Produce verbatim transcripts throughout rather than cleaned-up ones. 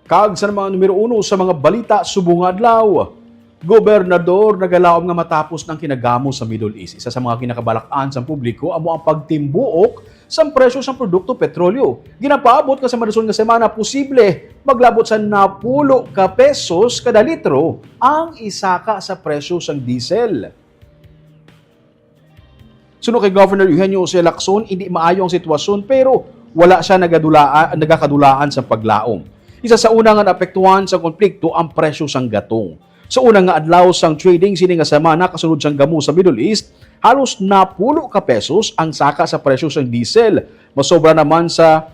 Kag sa mga numero uno sa mga balita subong nga adlaw, Gobernador nagalaom nga matapos ng kinagamo sa Middle East. Isa sa mga kinakabalak-an sa publiko amo ang pagtimbuok sa presyo sa produkto petrolyo. Ginapaabot nga sa madason nga semana posible maglabot sa napulo ka pesos kada litro ang isaka sa presyo sang diesel. Suno kay Governor Eugenio Jose Lacson, hindi maayo ang sitwasyon pero wala siya nagadulaa-, nagakadulaan sa paglaom. Isa sa una nga naapektuhan sa konflikto ang presyo sang gatong. Sa una nga adlaw sang trading sini nga semana kasunod sang gamo sa Middle East, halos napulo ka pesos ang saka sa presyo sang diesel. Masobra naman sa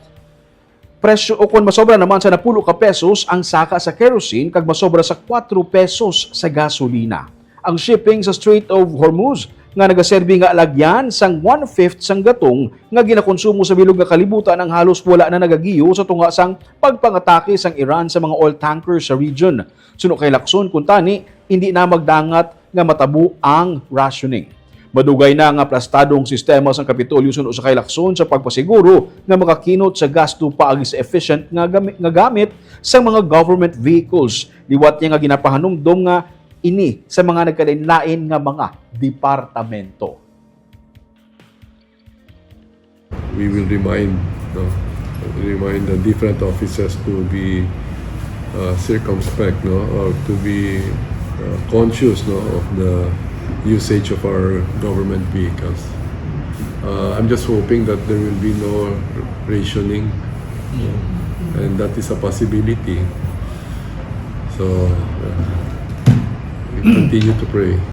presyo, o kon masobra naman sa napulo ka pesos ang saka sa kerosene kag masobra sa kwatro pesos sa gasolina. Ang shipping sa Strait of Hormuz nga nagaserbi nga alagyan sang one-fifth sang gatong nga ginakonsumo sa bilog nga kalibutan ang halos wala na nagagiyo sa tunga sang pagpangatake sang Iran sa mga oil tankers sa region. Suno kay Lacson, kuntani, hindi na magdangat nga matabo ang rationing. Madugay na nga plastado ang sistema sang Kapitolyo suno sa kay Lacson sa pagpasiguro nga makakinot sa gasto paagi sa efficient nga gami-, nga gamit sa mga government vehicles. Liwat niya nga ginapahanumdom nga ini sa mga nagkalain-lain nga mga departamento. We will remind, no, remind the different officers to be uh, circumspect, no, or to be uh, conscious, no, of the usage of our government vehicles. Uh, I'm just hoping that there will be no rationing, and that is a possibility. So uh, we continue to pray.